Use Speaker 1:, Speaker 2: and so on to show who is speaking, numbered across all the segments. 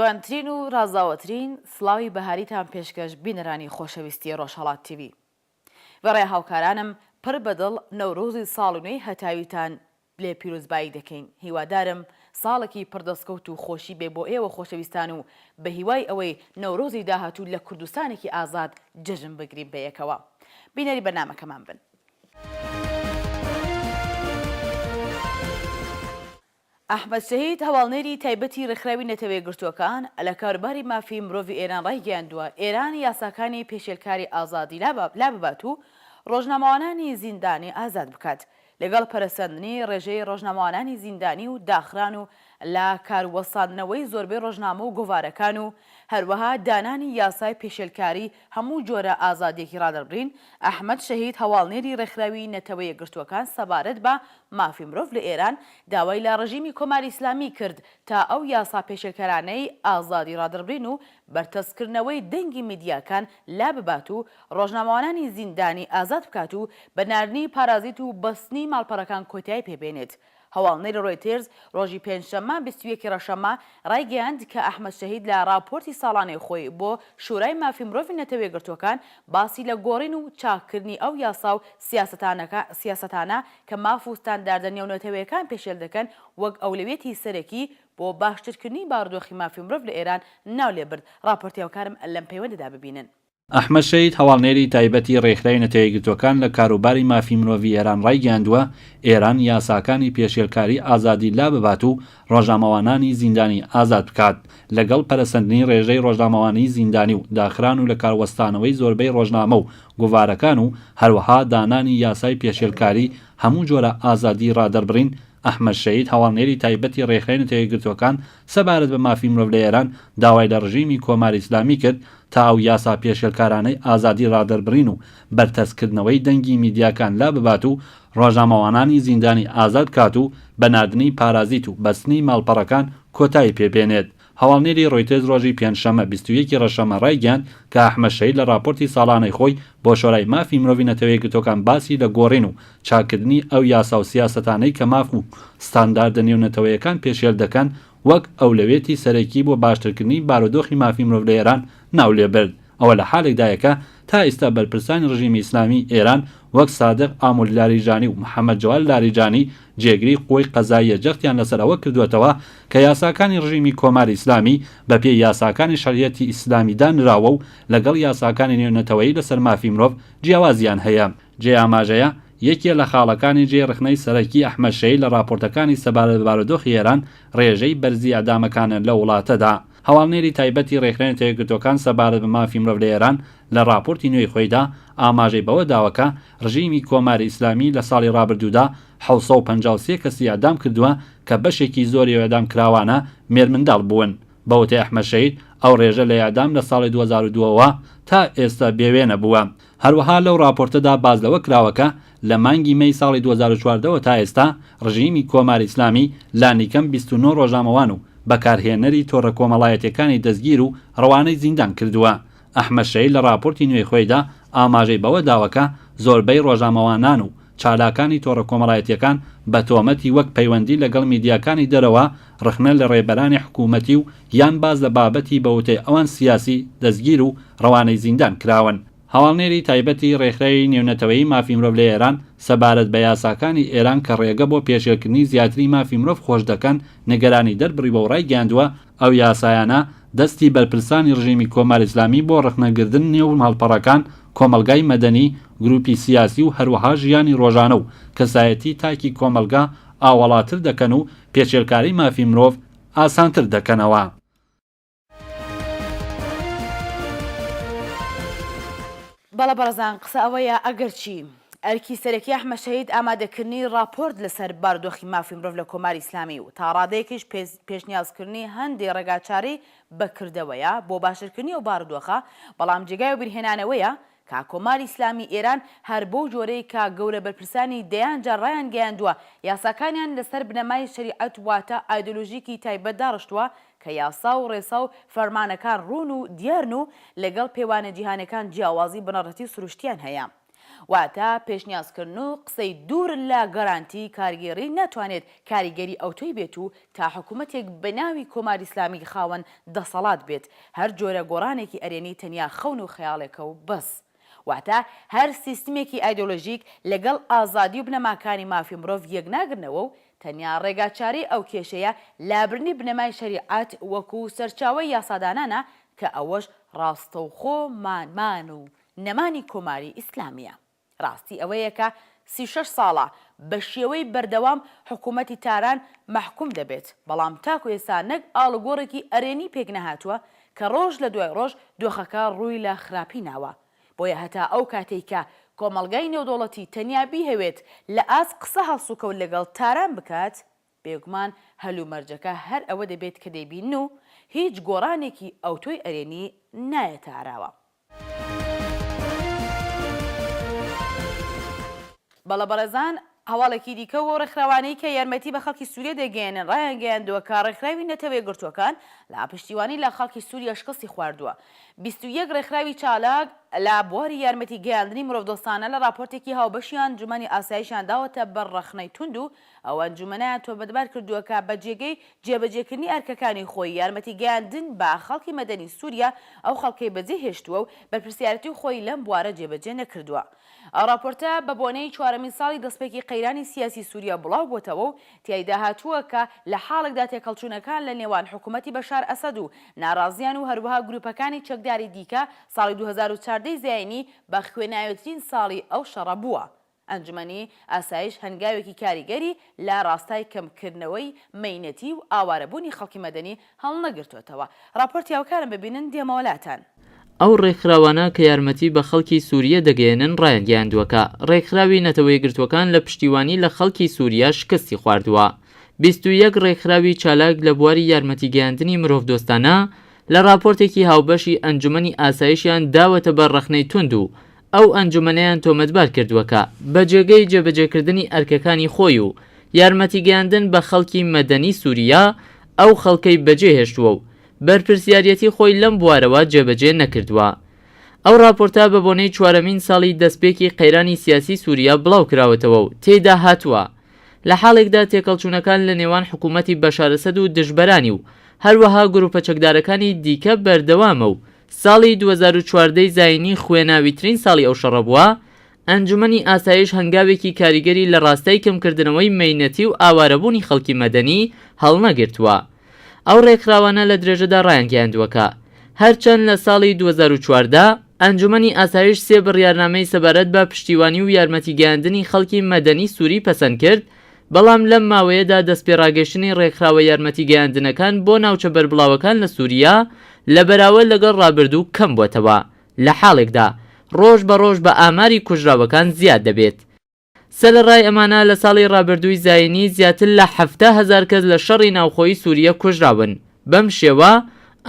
Speaker 1: جوانترین و ڕازاوەترین سڵاوی بەهاریتان پێشکەش بینەرانی خۆشەویستی ڕۆژهەڵات تیڤی. وێڕای هاوکارانم پڕ بە دڵ نەورۆزی ساڵی نوێی هەتاویتان لێ پیرۆزبایی دەکەین هیوادارم ساڵێکی پڕ دەستکەوت و خۆشی بێ بۆ ئێوە خۆشەویستان و بە هیوای ئەوەی نەورۆزی داهاتوو لە کوردستانێکی ئازاد جەژن بگرین بەیەکەوە بینەری بەرنامەکەمان بن. ئەحمەد شەهید هەواڵنێری تایبەتی ڕێکخراوی نەتەوەیەکگرتووەکان لە کاروباری مافی مرۆڤی ئێران ڕایگەیاندووە، ئێران یاساکانی پێشێلکاری ئازادی لاببات و ڕۆژنامەوانانی زیندانی ئازاد بکات. لەگەڵ پەرەسەندنی ڕێژەی ڕۆژنامەوانانی زیندانی و داخران و لە کار وەستاندنەوەی زۆربەی ڕۆژنامە و گۆڤارەکان و هەروەها دانانی یاسای پێشێلکاری هەموو جۆرە ئازادیەکی ڕادەربرین، ئەحمەد شەهید هەواڵنێری ڕێکخراوی نەتەوە یەکگرتووەکان سەبارەت بە مافی مرۆڤ لە ئێران داوای لە ڕژیمی کۆماری ئیسلامی کرد تا ئەو یاسا پێشێلکەرانەی ئازادی ڕادەربرین و بەرتەسککردنەوەی دەنگی میدیاکان لاببات و ڕۆژنامەوانانی زیندانی ئازاد بکات و بە ناردنی پارازیت و بەستنی ماڵپەڕەکان کۆتایی پێ بێنێت. هەواڵنێری ڕۆیتێرز ڕۆژی پێنجشەممە 21 ی ڕەشەممە ڕایگەیاند کە ئەحمەد شەهید لە ڕاپۆرتی ساڵانەی خۆی بۆ شورای مافی مرۆڤی نەتەوەیەکگرتووەکان باسی لە گۆڕین و چاککردنی ئەو یاسا و سیاسەتانە کە ماف و ستانداردە نێونەتەوەیەکان پێشێل دەکەن وەک ئەولەویەتی سەرەکی بۆ باشترکردنی بارودۆخی مافی مرۆڤ لە ئێران ناو لێبرد، ڕاپۆرتی هاوکارم لەم پەیوەندەدا ببینن.
Speaker 2: ئەحمەد شەهید هەواڵنێری تایبەتی ڕێکخراوی نەتەوەیەکگرتووەکان لە کاروباری مافی مرۆڤی ئێران ڕایگەیاندووە، ئێران یاساکانی پێشێلکاری ئازادی لاببات و ڕۆژنامەوانانی زیندانی ئازاد بکات. لەگەڵ پەرەسەندنی ڕێژەی ڕۆژنامەوانی زیندانی و داخران و لەکاروەستانەوەی زۆربەی ڕۆژنامە و گۆڤارەکان و هەروەها دانانی یاسای پێشێلکاری هەموو جۆرە ئازادی ڕادەربڕین ئەحمەد شەهید هەواڵنێری تایبەتی ڕێکخراوی نەتەوەیەکگرتووەکان سەبارەت بە مافی مرۆڤ لە ئێران داوای لە ڕژیمی کۆماری ئیسلامی کرد تا ئەو یاسا پێشێلکارانەی ئازادی ڕادەربڕین و بەرتەسککردنەوەی دەنگی میدیاکان لاببات و ڕۆژنامەوانانی زیندانی ئازاد بکات و بە ناردنی پارازیت و بەستنی ماڵپەڕەکان کۆتایی پێ بێنێت. هەواڵنێری ڕۆیتێرز ڕۆژی پێنجشەممە 21 ی ڕەشەممە ڕایگەیاند کە ئەحمەد شەهید لە ڕاپۆرتی ساڵانەی خۆی بۆ شۆرای مافی مرۆڤی نەتەوەیەکگرتووەکان باسی لە گۆڕین و چاککردنی ئەو یاسا و سیاسەتانەی کە ماف و ستانداردە نێونەتەوەیەکان پێشێل دەکەن وەک ئەولەوێتی سەرەکی بۆ باشترکردنی بارودۆخی مافی مرۆڤ لە ئێران ناولێبرد. ئەوە لە حالێکدایە کە تا ئیستا بەرپرسانی ڕژیمی ئیسلامیی ئێران وەک سادق ئامول لاریجانی و محەمەد جەواد لاریجانی جێگری قوەی قەزاییە جەختیان لەسەر ئەوە کردووەتەوە کە یاساکانی ڕژیمی کۆماری ئیسلامی بە پێی یاساکانی شەریعەتی ئیسلامی دانراوە و لەگەڵ یاساکانی نێونەتەوەیی لەسەر مافی مرۆڤ جیاوازیان هەیە. جێی ئاماژەیە، یەکێ لە خاڵەکانی جێی ڕەخنەی سەرەکی ئەحمەد شەهید لە ڕاپۆرتەکانی سەبارەت بە بارودۆخی ئێران، ڕێژەی بەرزی ئێعدامەکانە لەو وڵاتەدا. هەواڵنێری تایبەتی ڕێکخراوی نەتەوەیەکگرتووەکان سەبارەت بە مافی مرۆڤ لە ئێران لە ڕاپۆرتی نوێی خۆیدا ئاماژەی بەوە داوە کە ڕژیمی کۆماری ئیسلامی لە ساڵی ڕابردوودا 753 کەسی ئێعدام کردووە کە بەشێکی زۆری ئەو ئێعدامکراوانە مێرمنداڵ بوون. بە وتەی ئەحمەد شەهید ئەو ڕێژە لە ئێعدام لە ساڵی 2002 ەوە تا ئێستا بێوێنە بووە. هەروەها لەو ڕاپۆرتەدا باس لەوە کراوە کە لە مانگی مەی ساڵی 2014 ەوە تا ئێستا ڕژیمی کۆماری ئیسلامی لانیکەم 29 ڕۆژنامەوان و بەکارهێنەری تۆڕە کۆمەڵایەتیەکانی دەستگیر و ڕەوانەی زیندان کردووە. ئەحمەد شەهید لە ڕاپۆرتی نوێی خۆیدا ئاماژەی بەوە داوە کە زۆربەی ڕۆژنامەوانان و چالاکانی تۆڕە کۆمەڵایەتیەکان بە تۆمەتی وەک پەیوەندی لەگەڵ میدیاکانی دەرەوە، ڕەخنە لە ڕێبەرانی حکوومەتی و یان باس لە بابەتی بە وتەی ئەوان سیاسی دەستگیر و ڕەوانەی زیندان کراون. هەواڵنێری تایبەتی ڕێکخراوی نێونەتەوەیی مافی مرۆڤ لە ئێران سەبارەت بە یاساکانی ئێران کە ڕێگە بۆ پێشێلکردنی زیاتری مافی مرۆڤ خۆش دەکەن نیگەرانی دەربڕیوە و ڕایگەیاندووە ئەو یاسایانە دەستی بەرپرسانی ڕژیمی کۆماری ئیسلامی بۆ ڕەخنەگردن نێو ماڵپەڕەکان، کۆمەڵگای مەدەنی، گرووپی سیاسی و هەروەها ژیانی ڕۆژانە و کەسایەتی تاکی کۆمەڵگا ئاوەڵاتر دەکەن و پێشێلکاری مافی مرۆڤ ئاسانتر دەکەنەوە.
Speaker 1: بەڵێ بەڕێزان قسە ئەوەیە ئەگەرچی ئەرکی سەرەکی ئەحمەد شەهید ئامادەکردنی ڕاپۆرت لەسەر بارودۆخی مافی مرۆڤ لە کۆماری ئیسلامی و تا ڕادەیەکیش پێشنیازکردنی هەندێ ڕێگاچارەی بە کردەوەیە بۆ باشترکردنی ئەو بارودۆخە، بەڵام جێگای وەبیرهێنانەوەیە کە کۆماری ئیسلامی ئێران هەر بەو جۆرەی کە گەورە بەرپرسانی دەیان جار ڕایانگەیاندووە یاساکانیان لەسەر بنەمای شەریعەت واتە ئایدۆلۆژیکی تایبەت داڕشتووە کە یاسا و ڕێسا و فەرمانەکان ڕوون و دیارن و لەگەڵ پێوانە جیهانیەکان جیاوازی بنەڕەتی و سروشتیان هەیە. واتە پێشنیازکردن و قسەی دوور لە گەرانتی کارگێڕی ناتوانێت کاریگەری ئەوتۆی بێت و تا حکومەتێک بە ناوی کۆماری ئیسلامی خاوەن دەسەڵات بێت هەر جۆرە گۆڕانێکی ئەرێنی تەنیا خەون و خەیاڵێکە و بەس. واتە هەر سیستمێکی ئایدۆلۆژیک لەگەڵ ئازادی و بنەماکانی مافی مرۆڤ یەکناگرنەوە و تەنیا ڕێگاچارەی ئەو کێشەیە لابردنی بنەمای شەریعەت وەکو سەرچاوەی یاسادانانە کە ئەوەش ڕاستەوخۆ مان و نەمانی کۆماری ئیسلامییە. ڕاستی ئەوەیە کە 36 ساڵە بە شێوەی بەردەوام حکوومەتی تاران مەحکووم دەبێت، بەڵام تاکو ئێستا نەک ئاڵوگۆڕێکی ئەرێنی پێک نەهاتووە کە ڕۆژ لە دوای ڕۆژ دۆخەکە ڕووی لە خراپی ناوە. بۆیە هەتا ئەو کاتەی کە کۆمەڵگای نێودەوڵەتی تەنیا بیهەوێت لە ئاست قسە هەڵسوکەوت لەگەڵ تاران بکات، بێگومان هەلومەرجەکە هەر ئەوە دەبێت کە دەیبینن و هیچ گۆڕانێکی ئەوتۆی ئەرێنی نایەتە ئاراوە. بەڵێ بەڕێزان، هەواڵێکی دیکە و ئەو ڕێکخراوانەی کە یارمەتی بە خەڵکی سوریە دەگەیەنن ڕایانگەیاندووە کە ڕێکخراوی نەتەوەیەکگرتووەکان لە پشتیوانی لە خەڵکی سوریە شکستی خواردووە. 21 ڕێکخراوی چالاک لە بواری یارمەتی گەیاندنی مرۆڤدۆستانە لە ڕاپۆرتێکی هاوبەشی ئەنجومەنی ئاسایشیان داوەتە بەر ڕەخنەی توند و ئەو ئەنجومەنەیان تۆمەتبار کردووە کە بە جێگەی جێبەجێکردنی ئەرکەکانی خۆی یارمەتی گەیاندن بە خەڵکی مەدەنی سووریا ئەو خەڵکەی بەجێ هێشتووە و بەرپرسیارێتی خۆی لەم بوارە جێبەجێ نەکردووە. ئەو ڕاپۆرتە بە بۆنەی چوارەمین ساڵی دەستپێکی قەیرانی سیاسی سووریا بڵاو بۆتەوە و تیایدا هاتووە کە لە حاڵێکدا تێکهەڵچوونەکان لە نێوان حکوومەتی بەشار ئەسەد و ناڕازیان و هەروەها گرووپەکانی چەکداری دیکە ساڵی 2014 ی زایینی بە خوێناویترین ساڵی ئەو شەڕە بووە. ئەنجومەنی ئاسایش هەنگاوێکی کاریگەری لە ڕاستای کەمکردنەوەی مەینەتی و ئاوارەبوونی خەڵکی مەدەنی هەڵنەگرتۆتەوە. ڕاپۆرتی هاوکارم ببینن دێمەوە لاتان.
Speaker 3: ئەو ڕێکخراوانە کە یارمەتی بە خەڵکی سوریە دەگەیەنن ڕایانگەیاندووە کە، ڕێکخراوی نەتەوەیەکگرتووەکان لە پشتیوانی لە خەڵکی سوریە شکستی خواردووە. 21 ڕێکخراوی چالاک لە بواری یارمەتی گەیاندنی مرۆڤدۆستانە لە ڕاپۆرتێکی هاوبەشی ئەنجومەنی ئاسایشیان داوەتە بەر ڕەخنەی توند و ئەو ئەنجومەنەیان تۆمەتبار کردووە کە بە جێگەی جێبەجێکردنی ئەرکەکانی خۆی و یارمەتیگەیاندن بە خەڵکی مەدەنی سووریا، ئەو خەڵکەی بەجێهێشتووە و بەرپرسیاریەتی خۆی لەم بوارەوە جێبەجێ نەکردووە. ئەو ڕاپۆرتە بە بۆنەی چوارەمین ساڵی دەستپێکی قەیرانی سیاسی سووریا بڵاوکراوەتەوە و تێیدا هاتووە، لە حاڵێکدا تێکەڵچوونەکان لە نێوان حکوومەتی بەشار ئەسەد و دژبەرانی و هەروەها گرووپە چەکدارەکانی دیکە بەردەوامە و ساڵی 2014 ی زایینی خوێناویترین ساڵی ئەو شەڕە بووە، ئەنجومەنی ئاسایش هەنگاوێکی کاریگەری لە ڕاستای کەمکردنەوەی مەینەتی و ئاوارەبوونی خەڵکی مەدەنی هەڵنەگرتووە. ئەو ڕێکخراوانە لە درێژەدا ڕایانگەیاندووە کە، هەرچەند لە ساڵی 2014، ئەنجومەنی ئاسایش سێ بڕیارنامەی سەبارەت بە پشتیوانی و یارمەتی گەیاندنی خەڵکی مەدەنی سووری پەسەند کرد، بەڵام لەم ماوەیەدا دەستپێڕاگەیشتنی ڕێکخراوە یارمەتی گەیاندنەکان بۆ ناوچە بەربڵاوەکان لە سووریا لە بەراورد لەگەڵ ڕابردوو کەم بووەتەوە، لە حاڵێکدا ڕۆژ بە ڕۆژ بە ئاماری کوژراوەکان زیاد دەبێت. سەرەڕای ئەمانە لە ساڵی ڕابردووی زایینی زیاتر لە 70,000 کەس لە شەڕی ناوخۆیی سووریە کوژراون، بەم شێوە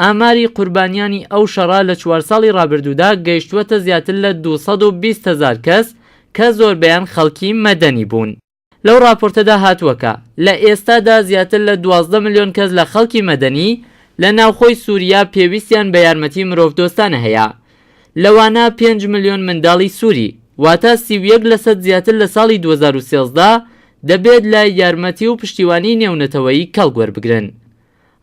Speaker 3: ئاماری قوربانیانی ئەو شەڕە لە چوار ساڵی ڕابردوودا گەیشتووەتە زیاتر لە 220,000 کەس کە زۆربەیان خەڵکی مەدەنی بوون. لەو ڕاپۆرتەدا هاتووە کە، لە ئێستادا زیاتر لە 12 ملیۆن کەس لە خەڵکی مەدەنی لە ناوخۆی سووریا پێویستیان بە یارمەتی مرۆڤدۆستانە هەیە. لەوانە پێنج ملیۆن منداڵی سووری، واتە 31 لەسەد زیاتر لە ساڵی 2013، دەبێت لە یارمەتی و پشتیوانیی نێونەتەوەیی کەڵک وەربگرن.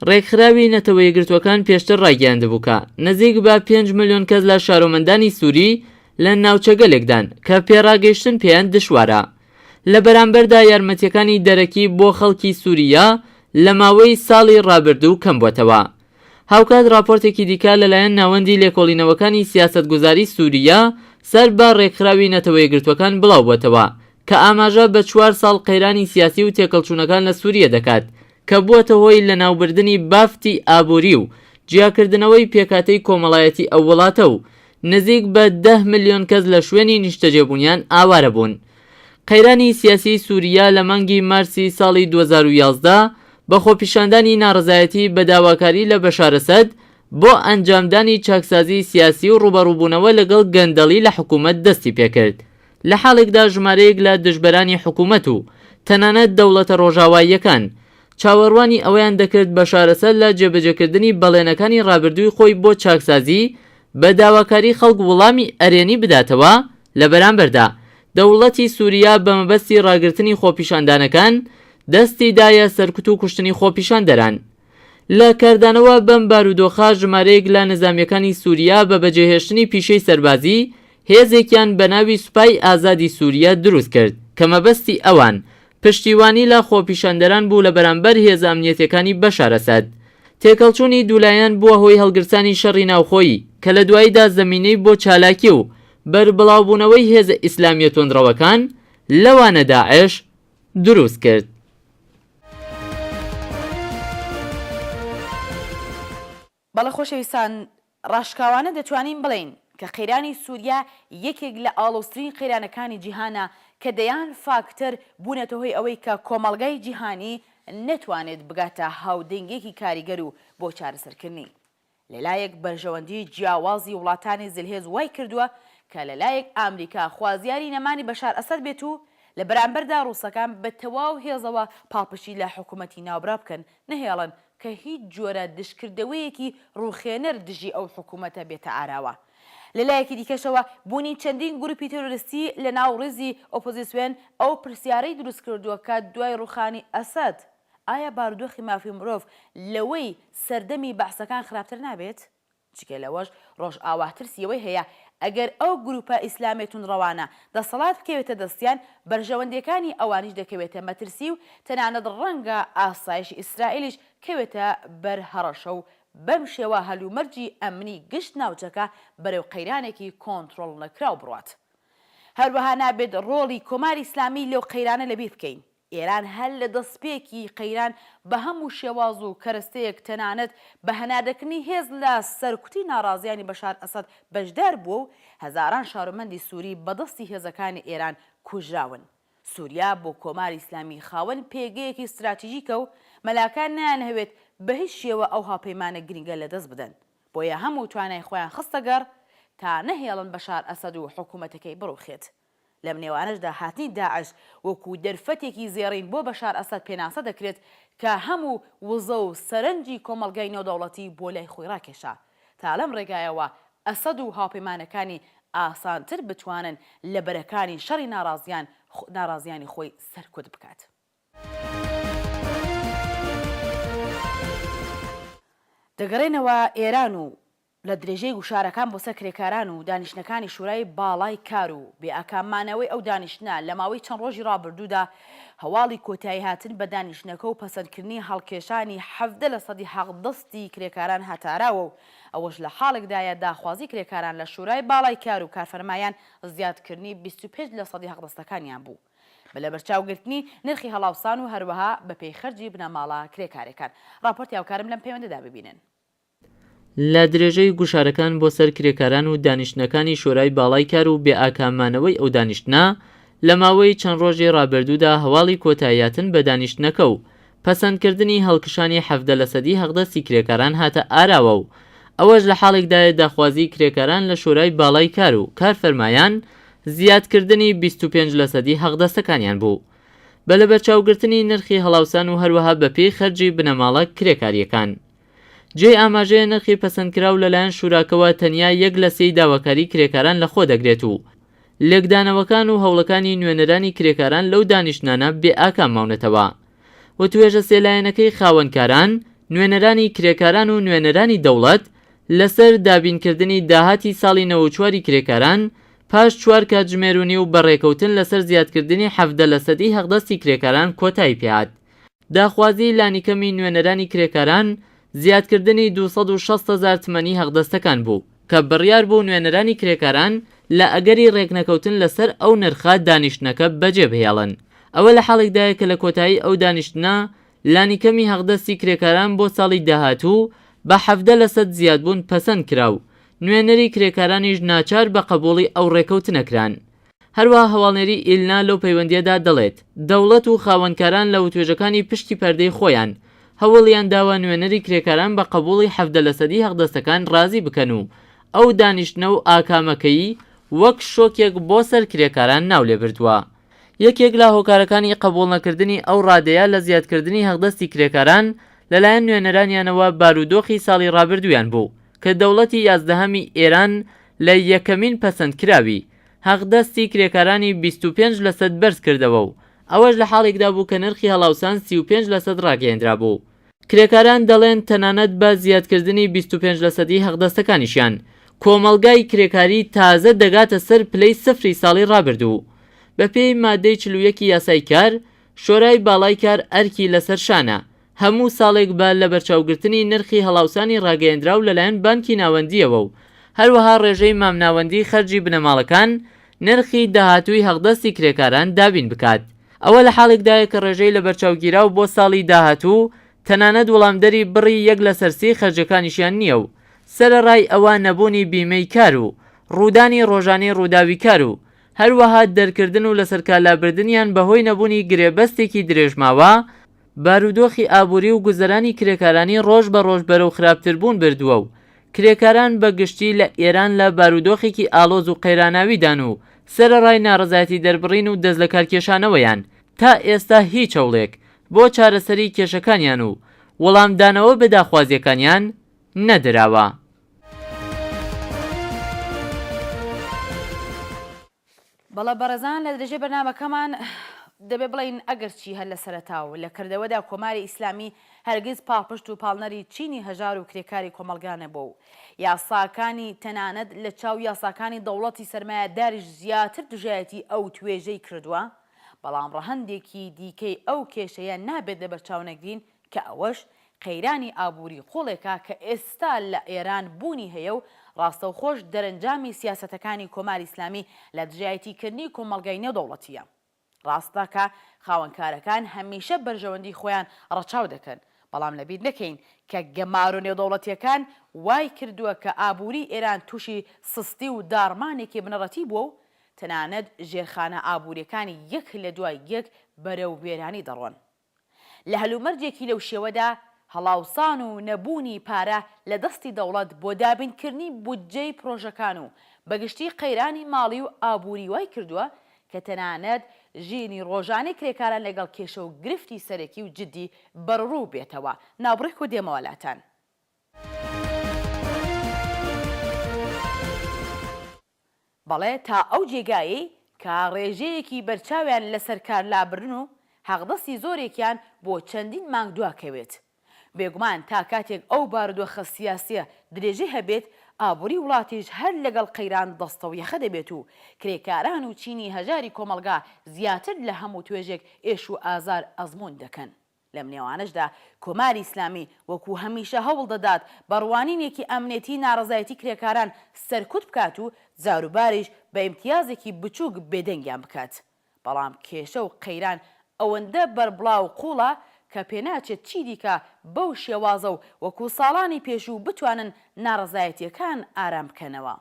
Speaker 3: ڕێکخراوی نەتەوەیەکگرتووەکان پێشتر ڕایگەیاندبوو کە نزیک بە پێنج ملیۆن کەس لە شارۆمەندانی سووری لە ناوچەگەلێکدان کە پێڕاگەیشتن پێیان دشوارە. لە بەرامبەردا یارمەتییەکانی دەرەکی بۆ خەڵکی سووریا لە ماوەی ساڵی ڕابردوو کەمبووەتەوە. هاوکات ڕاپۆرتێکی دیکە لەلایەن ناوەندی لێکۆڵینەوەکانی سیاسەتگوزاری سووریا سەر بە ڕێکخراوی نەتەوەیەکگرتووەکان بڵاوبووەتەوە کە ئاماژە بە چوار ساڵ قەیرانی سیاسی و تێکەڵچوونەکان لە سووریە دەکات کە بووەتە هۆی لەناوبردنی بافتی ئابووری و جیاکردنەوەی پێکهاتەی کۆمەڵایەتی ئەو وڵاتە و نزیک بە دە ملیۆن کەس لە شوێنی نیشتەجێبوونیان ئاوارە بوون. قەیرانی سیاسیی سووریا لە مانگی مارسی ساڵی 2011 بە خۆپیشاندانی ناڕەزایەتی بە داواکاری لە بەشار ئەسەد بۆ ئەنجامدانی چاکسازیی سیاسی و ڕووبەڕووبوونەوە لەگەڵ گەندەڵی لە حکوومەت دەستی پێکرد. لە حاڵێکدا ژمارەیەک لە دژبەرانی حکوومەت و تەنانەت دەوڵەتە ڕۆژاواییەکان چاوەڕوانی ئەوەیان دەکرد بەشار ئەسەد لە جێبەجێکردنی بەڵێنەکانی ڕابردووی خۆی بۆ چاکسازی بە داواکاری خەڵک وڵامی ئەرێنی بداتەوە، لە بەرامبەردا دەوڵەتی سووریا بە مەبەستی ڕاگرتنی خۆپیشاندانەکان دەستی دایە سەرکوت و کوشتنی خۆپیشاندەران. لە کاردانەوە بەم بارودۆخە ژمارەیەک لە نزامییەکانی سووریا بە بەجێهێشتنی پیشەی سەربازی هێزێکیان بە ناوی سوپای ئازادی سووریە دروست کرد کە مەبەستی ئەوان پشتیوانی لە خۆپیشاندەران بوو لە بەرامبەر هێزە ئەمنیەتیەکانی بەشار ئەسەد. تێکهەڵچوونی دوولایەن بووە هۆی هەڵگرسانی شەڕی ناوخۆیی کە لە دواییدا زەمینەی بۆ چالاکی و بەربڵاوبوونەوەی هێزە ئیسلامیە توندڕەوەکان لەوانە داعش دروست کرد.
Speaker 1: بەڵێ خۆشەویستان، ڕاشکاوانە دەتوانین بڵێین کە قەیرانی سووریا یەکێک لە ئاڵۆزترین قەیرانەکانی جیهانە کە دەیان فاکتەر بوونەتە هۆی ئەوەی کە کۆمەڵگای جیهانی نەتوانێت بگاتە هاودەنگییەکی کاریگەر و بۆ چارەسەرکردنی. لەلایەک بەرژەوەندی جیاوازی وڵاتانی زلهێز وای کردووە کە لەلایەک ئامریکا خوازیاری نەمانی بەشار ئەسەد بێت و لە بەرامبەردا ڕووسەکان بە تەواو هێزەوە پاڵپشتی لە حکوومەتی ناوبراو بکەن نەهێڵن کە هیچ جۆرە دژکردەوەیەکی ڕووخێنەر دژی ئەو حکوومەتە بێتە ئاراوە. لە لایەکی دیکەشەوە بوونی چەندین گرووپی تێرۆریستی لە ناو ڕیزی ئۆپۆزیسیۆن ئەو پرسیارەی دروست کردووە کە دوای ڕووخانی ئەسەد ئایا بارودۆخی مافی مرۆڤ لەوەی سەردەمی بەعسەکان خراپتر نابێت؟ جگە لەوەش ڕۆژئاوا ترسی ئەوەی هەیە ئەگەر ئەو گروپە ئیسلامیە توندڕەوانە دەسەڵات بکەوێتە دەستیان بەرژەوەندیەکانی ئەوانیش دەکەوێتە مەترسی و تەنانەت ڕەنگە ئاسایشی ئیسرائیلیش کەوێتە بەر هەڕەشە و بەم شێوە هەلومەرجی ئەمنی گشت ناوچەکە بەرەو قەیرانێکی کۆنتڕۆڵ نەکراو بڕوات. هەروەها نابێت ڕۆڵی کۆماری ئیسلامی لەو قەیرانە لەبیر بکەین. ئێران هەر لە دەسپێکی قەیران بە هەموو شێواز و کەرەستەیەک تەنانەت بە هەناردەکردنی هێز لە سەرکوتی ناڕازیانی بەشار ئەسەد بەشدار بووە و هەزاران شارومەندی سووری بە دەستی هێزەکانی ئێران کوژراون. سووریا بۆ کۆماری ئیسلامی خاوەن پێگەیەکی ستراتیژیکە و مەلاکان نایانهەوێت بە هیچ شێوە ئەو هاوپەیمانە گرنگە لەدەست بدەن. بۆیە هەموو توانای خۆیان خستە گەڕ تا نەهێڵن بەشار ئەسەد و حکوومەتەکەی بڕووخێت. لەم نێوانەشدا هاتنی داعش وەکو دەرفەتێکی زێڕین بۆ بەشار ئەسەد پێناسە دەکرێت کە هەموو وزە و سەرنجی کۆمەڵگای نێودەوڵەتی بۆ لای خۆی ڕاکێشا تا لەم ڕێگایەوە ئەسەد و هاوپەیمانەکانی ئاسانتر بتوانن لە بەرەکانی شەڕی ناڕازیان ناڕازیانی خۆی سەرکوت بکات. دەگەڕێنەوە ئێران و لە درێژەی گوشارەکان بۆ سەر کرێکاران و دانیشتنەکانی شورای باڵای کار و بێ ئاکام مانەوەی ئەو دانیشتنە لە ماوەی چەند ڕۆژی ڕابردوودا هەواڵی کۆتایی هاتن بە دانیشتنەکە و پەسەندکردنی هەڵکێشانی 17 لە سەدی حەقدەستی کرێکاران هاتە ئاراوە و ئەوەش لە حاڵێکدایە داخوازی کرێکاران لە شورای باڵای کار و کارفەرمایان زیادکردنی 25 لە سەدی حەقدەستەکانیان بوو بە لەبەرچاوگرتنی نرخی هەڵاوسان و هەروەها بەپێی خەرجی بنەماڵە کرێکارەکان. ڕاپۆرتی هاوکارم لەم پەیوەندەدا ببینن.
Speaker 3: لە درێژەی گوشارەکان بۆ سەر کرێکاران و دانیشتنەکانی شۆرای باڵای کار و بێ ئاکام مانەوەی ئەو دانیشتنە، لە ماوەی چەند ڕۆژی ڕابردوودا هەواڵی کۆتاییاتن بە دانیشتنەکە و پەسەندکردنی هەڵکشانی 17 لەسەدی حەقدەستی کرێکاران هاتە ئاراوە و ئەوەش لە حاڵێکدایە داخوازیی کرێکاران لە شۆرای باڵای کار و کارفەرمایان زیادکردنی 25 لەسەدی حەقدەستەکانیان بوو بە لەبەرچاوگرتنی نرخی هەڵاوسان و هەروەها بەپێی خەرجی بنەماڵە کرێکارییەکان. جێی ئاماژەیە نرخی پەسەندکراو لەلایەن شوراکەوە تەنیا یەک لە سێی داواکاری کرێکاران لەخۆ دەگرێت و لێکدانەوەکان و هەوڵەکانی نوێنەرانی کرێکاران لەو دانیشتنانە بێ ئاکام ماونەتەوە. وتوێژە سێلایەنەکەی خاوەنکاران، نوێنەرانی کرێکاران و نوێنەرانی دەوڵەت لەسەر دابینکردنی داهاتی ساڵی 94 ی کرێکاران پاش چوار کاتژمێر و نیو بە ڕێکەوتن لەسەر زیادکردنی 17 لەسەدی حەقدەستی کرێکاران کۆتایی پێهات. داخوازیی لانیکەمی نوێنەرانی کرێکاران زیادکردنی 260 هەزار تمەنی حەقدەستەکان بوو کە بڕیار بوو نوێنەرانی کرێکاران لە ئەگەری ڕێکنەکەوتن لەسەر ئەو نرخە دانیشتنەکە بەجێ بهێڵن. ئەوە لە حاڵێکدایە کە لە کۆتایی ئەو دانیشتنە لانیکەمی حەقدەستی کرێکاران بۆ ساڵی داهاتوو بە 17 لەسەد زیادبوون پەسەند کرا و نوێنەری کرێکارانیش ناچار بە قەبووڵی ئەو ڕێکەوتنە کران. هەروەها هەواڵنێری ئیلنا لەو پەیوەندییەدا دەڵێت، دەوڵەت و خاوەنکاران لە وتوێژەکانی پشتی پەردەی خۆیان، هەوڵیان داوە نوێنەری کرێکاران بە قەبووڵی 17 لەسەدی حەقدەستەکان ڕازی بکەن و ئەو دانیشتنە و ئاکامەکەیی وەک شۆکێک بۆ سەر کرێکاران ناو لێ بردووە. یەکێک لە هۆکارەکانی قەبووڵنەکردنی ئەو ڕادەیە لە زیادکردنی حەقدەستی کرێکاران لەلایەن نوێنەرانیانەوە بارودۆخی ساڵی ڕابردوویان بوو کە دەوڵەتی یازدەهەمی ئێران لە یەکەمین پەسەندکراوی. حەقدەستی کرێکارانی 25 لەسەد بەرز کردەوە و ئەوەش لە حاڵێکدا بوو کە نرخی هەڵاوسان 35 لەسەد ڕاگەیەندرابوو. کرێکاران دەڵێن تەنانەت بە زیادکردنی 25 لەسەدی حەقدەستەکانیشیان، کۆمەڵگای کرێکاری تازە دەگاتە سەر پلەی سفری ساڵی ڕابردوو. بەپێی مادەی 41 ی یاسای کار، شۆرای باڵای کار ئەرکی لەسەر شانە هەموو ساڵێک بە لەبەرچاوگرتنی نرخی هەڵاوسانی ڕاگەیەندراو لەلایەن بانکی ناوەندییەوە و هەروەها ڕێژەی مامناوەندی خەرجی بنەماڵەکان نرخی داهاتووی حەقدەستی کرێکاران دابین بکات. ئەوە لە حاڵێکدایە کە ڕێژەی لەبەرچاوگیراو بۆ ساڵی داهاتوو تەنانەت وڵامدەری بڕی یەک لەسەر سی خەرجەکانیشیان نییە و سەرەڕای ئەوە نەبوونی بیمەی کار و ڕوودانی ڕۆژانەی ڕووداوی کار و هەروەها دەرکردن و لەسەرکارلابردنیان بەهۆی نەبوونی گرێبەستێکی درێژماوە، بارودۆخی ئابووری و گوزەرانی کرێکارانی ڕۆژ بە ڕۆژ بەرەو خراپتربوون بردووە و کرێکاران بە گشتی لە ئێران لە بارودۆخێکی ئاڵۆز و قەیراناویدان و سەرەڕای ناڕەزایەتی دەربڕین و دەستلەکارکێشانەوەیان تا ئێستا هیچ هەوڵێک بۆ چارەسەری کێشەکانیان و وەڵامدانەوە بە داخوازییەکانیان نەدراوە.
Speaker 1: بەڵێ بەڕێزان لە درێژەی بەرنامەکەمان دەبێ بڵێین ئەگەرچی هەر لە سەرەتا و لە کردەوەدا کۆماری ئیسلامی هەرگیز پاڵپشت و پاڵنەری چینی هەژار و کرێکاری کۆمەڵگا نەبووە و یاساکانی تەنانەت لە چاو یاساکانی دەوڵەتی سەرمایەداریش زیاتر دژایەتی ئەو توێژەی کردووە بەڵام ڕەهەندێکی دیکەی ئەو کێشەیە نابێت لەبەرچاو نەگرین کە ئەوەش قەیرانی ئابووری قوڵێکە کە ئێستا لە ئێران بوونی هەیە و ڕاستەوخۆش دەرەنجامی سیاسەتەکانی کۆماری ئیسلامی لە دژایەتیکردنی کۆمەڵگای نێودەوڵەتییە. ڕاستە کە خاوەنکارەکان هەمیشە بەرژەوەندی خۆیان ڕەچاو دەکەن، بەڵام لەبیر نەکەین کە گەمارۆ نێودەوڵەتییەکان وای کردووە کە ئابووری ئێران تووشی سستی و داڕمانێکی بنەڕەتی بووە و تەنانەت ژێرخانە ئابوورییەکانی یەک لە دوای یەک بەرەو وێرانی دەڕۆن. لە هەلومەرجێکی لەو شێوەدا هەڵاوسان و نەبوونی پارە لە دەستی دەوڵەت بۆ دابینکردنی بودجەی پرۆژەکان و بەگشتی قەیرانی ماڵی و ئابووری وای کردووە کە تەنانەت ژینی ڕۆژانەی کرێکاران لەگەڵ کێشە و گرفتی سەرەکی و جدی بەرەڕوو بێتەوە. ناوبڕێک و دێمەوە لاتان. بەڵێ تا ئەو جێگایەی کە ڕێژەیەکی بەرچاویان لەسەر کار لابردن و حەقدەستی زۆرێکیان بۆ چەندین مانگ دواکەوێت. بێگومان تا کاتێک ئەو بارودۆخە سیاسیە درێژەی هەبێت، ئابوری وڵاتیش هەر لەگەڵ قەیران دەستەویەخە دەبێت و کرێکاران و چینی هەژاری کۆمەڵگا زیاتر لە هەموو توێژێک ئێش و ئازار ئەزموون دەکەن. لەم نێوانەشدا کۆماری ئیسلامی وەکوو هەمیشە هەوڵ دەدات بە ڕوانینێکی ئەمنیەتی ناڕەزایەتی کرێکاران سەرکوت بکات و جاروباریش بە ئیمتیازێکی بچووک بێدەنگیان بکات. بەڵام کێشە و قەیران ئەوەندە بەربڵاو و قووڵە کە پێناچێت چیدیکە بەو شێوازە و وەکوو ساڵانی پێشوو بتوانن ناڕەزایەتییەکان ئارام بکەنەوە.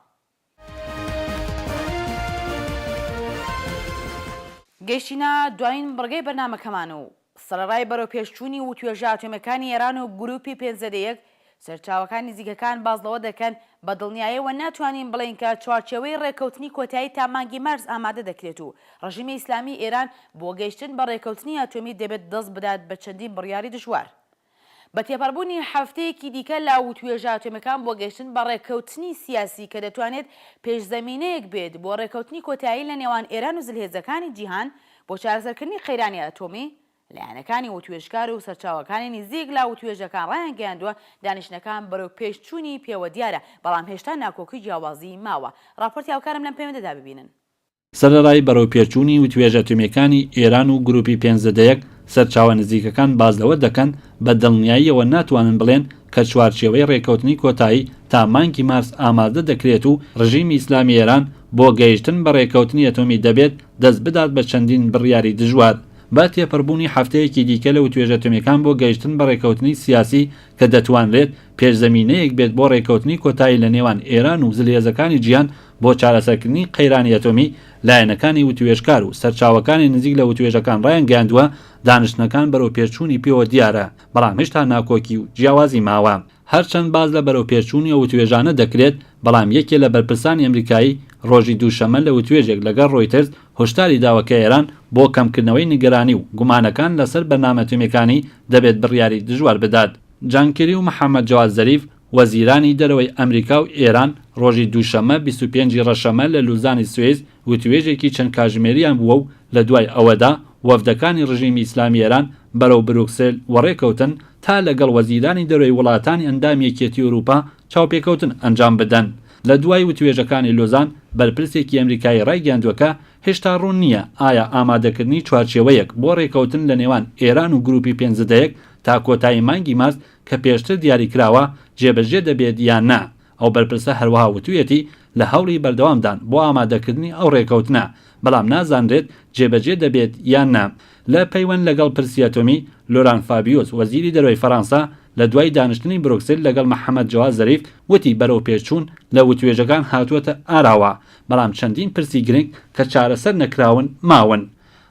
Speaker 1: گەیشتینە دوایین بڕگەی بەرنامەکەمان و سەرەڕای بەرەوپێشچوونی وتوێژە ئەتۆمیەکانی ئێران و گروپی پێنج زێدە یەک، سەرچاوەکان نزیکەکان باس لەوە دەکەن بە دڵنیایەوە ناتوانین بڵێین کە چوارچێوەی ڕێککەوتنی کۆتایی تا مانگی مارس ئامادە دەکرێت و ڕژیمی ئیسلامی ئێران بۆ گەیشتن بە ڕێککەوتنی ئەتۆمی دەبێت دەست بدات بە چەندین بڕیاری دژوار. بە تێپەڕبوونی هەفتەیەکی دیکە لە وتوێژە ئەتۆمیەکان بۆ گەیشتن بە ڕێککەوتنی سیاسی کە دەتوانێت پێشزەمینەیەک بێت بۆ ڕێککەوتنی کۆتایی لە نێوان ئێران و زلهێزەکانی جیهان بۆ چارەسەرکردنی قەیرانی ئەتۆمی، لایەنەکانی وتوێژکار و سەرچاوەکانی نزیک لە وتوێژەکان ڕایانگەیاندووە دانیشتنەکان بەرەو پێشچوونی پێوە دیارە، بەڵام هێشتا ناکۆکی و جیاوازی ماوە. ڕاپۆرتی هاوکارم لەم پەیوەندەدا ببینن.
Speaker 2: سەرەڕای بەرەوپێشچوونی وتوێژە ئەتۆمییەکانی ئێران و گرووپی پێنج زەدە یەک، سەرچاوە نزیکەکان باس لەوە دەکەن، بە دڵنیاییەوە ناتوانن بڵێن کە چوارچێوەی ڕێککەوتنی کۆتایی تا مانگی مارس ئامادە دەکرێت و ڕژیمی ئیسلامی ئێران بۆ گەیشتن بە ڕێککەوتنی ئەتۆمی دەبێت دەست بدات بە چەندین بڕیاری دژوار. بە تێپەڕبوونی هەفتەیەکی دیکە لە وتوێژە ئەتۆمییەکان بۆ گەیشتن بە ڕێککەوتنی سیاسی کە دەتوانرێت پێشزەمینەیەک بێت بۆ ڕێککەوتنی کۆتایی لە نێوان ئێران و زلهێزەکانی جیهان بۆ چارەسەرکردنی قەیرانی ئەتۆمی، لایەنەکانی وتوێژکار و سەرچاوەکانی نزیک لە وتوێژەکان ڕایانگەیاندووە، دانیشتنەکان بەرەوپێشچوونی پێوە دیارە، بەڵام هێشتا ناکۆکی و جیاوازی ماوە. هەرچەند باس لە بەرەوپێشچوونی ئەو وتوێژانە دەکرێت، بەڵام یەکێ لە بەرپرسانی ئەمریکایی ڕۆژی دووشەممە لە وتوێژێک لەگەڵ ڕۆیتەرز هۆشداری داوە کە ئێران بۆ کەمکردنەوەی نیگەرانی و گومانەکان لەسەر بەرنامە ئەتۆمییەکانی دەبێت بڕیاری دژوار بدات. جان کێری و محەمەد جەواد زەریف. وەزیرانی دەرەوەی ئەمریکا و ئێران ڕۆژی دووشەممە 25 ی ڕەشەمە لە لوزانی سوئیس وتوێژێکی چەند کاژمێریان بووە و لە دوای ئەوەدا وەفدەکانی ڕژیمی ئیسلامی ئێران بەرەو بروکسێل وەڕێ کەوتن تا لەگەڵ وەزیرانی دەرەوەی وڵاتانی ئەندامی یەکیەتی ئوروپا چاوپێکەوتن ئەنجام بدەن. لە دوای وتوێژەکانی لۆزان بەرپرسێکی ئەمریکایی ڕایگەیاندووە کە هێشتا ڕوون نییە ئایا ئامادەکردنی چوارچێوەیەک بۆ ڕێکەوتن لە نێوان ئێران و گروپی پێنج زدە یەک تا کۆتایی مانگی مارس کە پێشتر دیاریکراوە جێبەجێ دەبێت یان نا. ئەو بەرپرسە هەروەها وتویەتی لە هەوڵی بەردەوامدان بۆ ئامادەکردنی ئەو ڕێکەوتنە، بەڵام نازانرێت جێبەجێ دەبێت یان نا. لە پەیوەند لەگەڵ پرسی ئەتۆمی، لۆران فابیوس وەزیری دەرەوەی فەرانسە لە دوای دانیشتنی برۆکسل لەگەڵ محەمەد جەواد زەریف وتی بەرەوپێشچوون لە وتوێژەکان هاتووەتە ئاراوە، بەڵام چەندین پرسی گرنگ کە چارەسەر نەکراون ماون.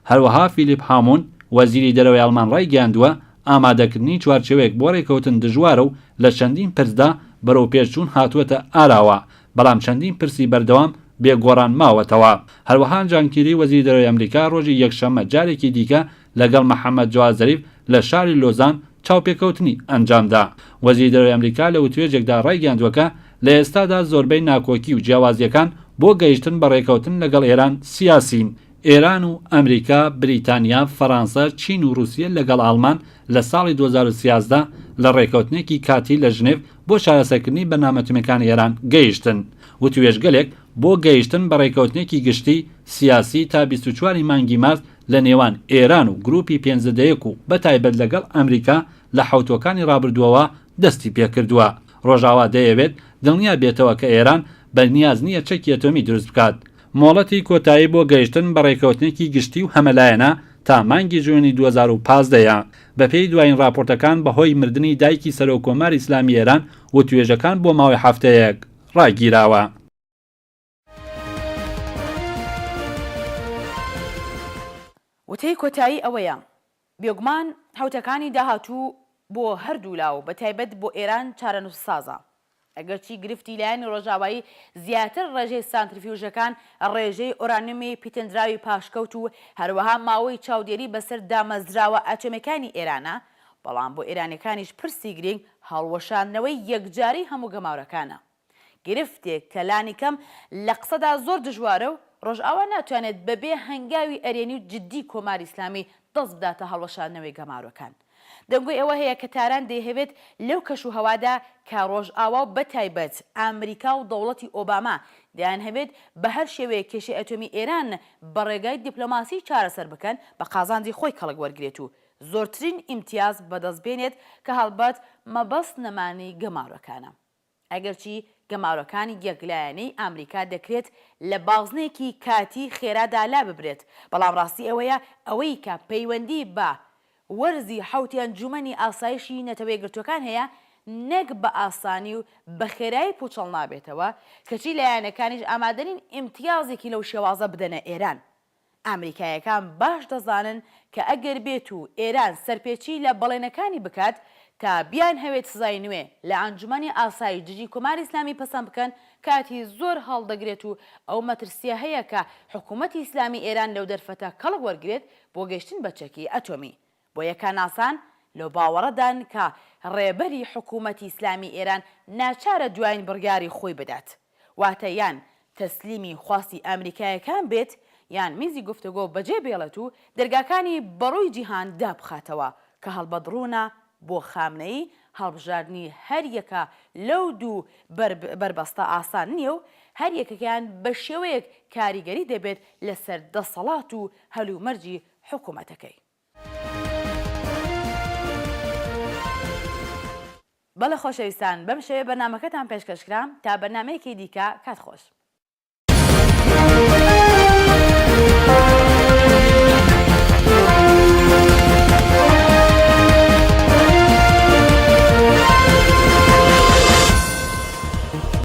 Speaker 2: هەروەها فیلیپ هامۆند، وەزیری دەرەوەی ئەڵمان ڕایگەیاندووە، ئامادەکردنی چوارچێوەیەک بۆ ڕێککەوتن دژوارە و لە چەندین پرسدا بەرەوپێشچوون هاتووەتە ئاراوە، بەڵام چەندین پرسی بەردەوام بێ گۆڕان ماوەتەوە. هەروەها جان کیری وەزیری دەرەوەی ئەمریکا ڕۆژی یەکشەممە جارێکی دیکە لەگەڵ محەمەد جواد زەریف لە شاری لۆزان چاوپێکەوتنی ئەنجامدا. وەزیری دەرەوەی ئەمریکا لە وتوێژێکدا ڕایگەیاندووە کە لە ئێستادا زۆربەی ناکۆکی و جیاوازییەکان بۆ گەیشتن بە ڕێککەوتن لەگەڵ ئێران سیاسین. ئێران و ئەمریکا، بریتانیا، فەرانسە، چین و ڕووسیە لەگەڵ ئاڵمان لە ساڵی 2013 لە ڕێکەوتنێکی کاتی لە ژنێڤ بۆ چارەسەرکردنی بەرنامە ئەتۆمییەکانی ئێران گەیشتن. وتوێژگەلێک بۆ گەیشتن بە ڕێکەوتنێکی گشتی سیاسی تا 24 ی مانگی مارس لە نێوان ئێران و گرووپی پێنج زدە یەک و بەتایبەت لەگەڵ ئەمریکا لە حەوتووەکانی ڕابردووەوە دەستی پێکردووە. ڕۆژاوا دەیەوێت دڵنیا بێتەوە کە ئێران بە نیاز نییە چەکی ئەتۆمی دروست بکات. مۆڵەتی کۆتایی بۆ گەیشتن بە ڕێککەوتنێکی گشتی و هەمەلایەنە تا مانگی جوونی 2015 ە. بەپێی دوایین ڕاپۆرتەکان بەهۆی مردنی دایکی سەرۆک کۆماری ئیسلامی ئێران وتوێژەکان بۆ ماوەی هەفتەیەک ڕاگیراوە.
Speaker 1: وتەی کۆتایی ئەوەیە، بێگومان حەوتەکانی داهاتوو بۆ هەردوولا و بەتایبەت بۆ ئێران چارەنووسسازە. ئەگەرچی گرفتی لایەنی ڕۆژاوایی زیاتر ڕێژەی سانتریفیوژەکان، ڕێژەی ئۆرانیۆمی پیتێندراوی پاشکەوت و هەروەها ماوەی چاودێری بەسەر دامەزراوە ئەتۆمیەکانی ئێرانە، بەڵام بۆ ئێرانیەکانیش پرسی گرینگ هەڵوەشاندنەوەی یەکجاری هەموو گەمارۆکانە. گرفتێک کە لانیکەم لە قسەدا زۆر دژوارە و ڕۆژئاوا ناتوانێت بەبێ هەنگاوی ئەرێنی و جددی کۆماری ئیسلامی دەست بداتە هەڵوەشاندنەوەی گەمارۆکان. دەنگۆی ئەوە هەیە کە تاران دەیهەوێت لەو کەش و هەوادا کە ڕۆژئاوا و بەتایبەت ئامریکا و دەوڵەتی ئۆباما دەیانهەوێت بە هەر شێوەیەک کێشەی ئەتۆمی ئێران بە ڕێگای دیپلۆماسی چارەسەر بکەن بە قازانجی خۆی کەڵک وەرگرێت و زۆرترین ئیمتیاز بەدەست بێنێت کە هەڵبەت مەبەست نەمانی گەمارۆکانە. ئەگەرچی گەمارۆکانی یەکلایەنەی ئامریکا دەکرێت لە بازنەیەکی کاتی خێرادا لاببرێت، بەڵام ڕاستی ئەوەیە ئەوەی کە پەیوەندی بە وەرزی حەوتی ئەنجوومەنی ئاسایشی نەتەوەیەکگرتووەکان هەیە نەک بە ئاسانی و بە خێرایی پووچەڵ نابێتەوە، کەچی لایەنەکانیش ئامادەنین ئیمتیازێکی لەو شێوازە بدەنە ئێران. ئامریکایەکان باش دەزانن کە ئەگەر بێت و ئێران سەرپێچی لە بەڵێنەکانی بکات تا بیانهەوێت سزای نوێ لە ئەنجومەنی ئاسایش دژی کۆماری ئیسلامی پەسەند بکەن کاتی زۆر هەڵدەگرێت و ئەو مەترسیە هەیە کە حکوومەتی ئیسلامی ئێران لەو دەرفەتە کەڵک وەرگرێت بۆ گەیشتن بە چەکی ئەتۆمی. بۆیە کارناسان لەو باوەڕەدان کە ڕێبەری حکوومەتی ئیسلامی ئێران ناچارە دوایین بڕیاری خۆی بدات، واتە یان تەسلیمی خواستی ئامریکایەکان بێت یان میزی گفتوگۆ بەجێ بێڵێت و دەرگاکانی بەڕووی جیهان دابخاتەوە کە هەڵبەت ڕوونە بۆ خامنەیی هەڵبژاردنی هەر یەکە لەو دوو بەربەستە ئاسان نییە و هەر یەکەکەیان بە شێوەیەک کاریگەری دەبێت لەسەر دەسەڵات و هەلومەرجی حکوومەتەکەی. بەڵێ خۆشەویستان بەم شێوەیە بەرنامەکەتان پێشکەش کرا تا بەرنامەیەکی دیکە کات خۆش.